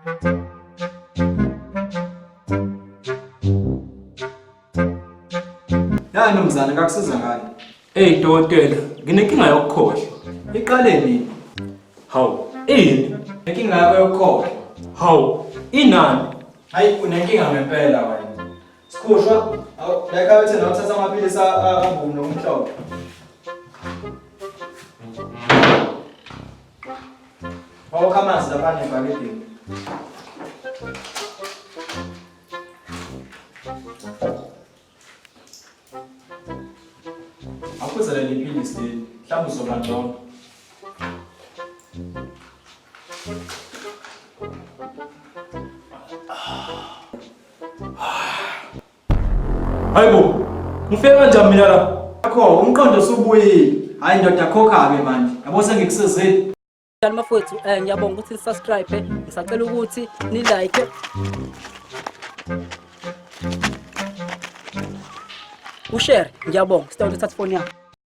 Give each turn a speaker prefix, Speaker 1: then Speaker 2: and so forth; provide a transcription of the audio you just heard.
Speaker 1: Ya mnumzane ngakusiza ngani?
Speaker 2: Ey dokotela, nginenkinga yokukhohlwa.
Speaker 1: Iqale nini?
Speaker 2: Hawu, ini?
Speaker 1: Inkinga yakho yokukhohlwa.
Speaker 2: Hawu, inani?
Speaker 1: Hayi unenkinga ngempela wena. Sikhushwa, awu la ekhaya uthi nawuthatha amaphilisi abomvu nokumhlophe. Wawukha amanzi lapha nebhakedeni. Aphuze leli philisi leli, mhlawumbe uzoba ngcono.
Speaker 2: Hayibo, ngifike kanjani mina la?
Speaker 1: Akho umqondo usubuyile. Hayi ndoda khokha-ke manje. Yabo sengikusizile.
Speaker 3: Njani bafowethu, ngiyabonga ukuthi ni-subscribe, ngisacela ukuthi ni-like. Ushare, ngiyabonga. Sitawuthi thatha ifoni yakho.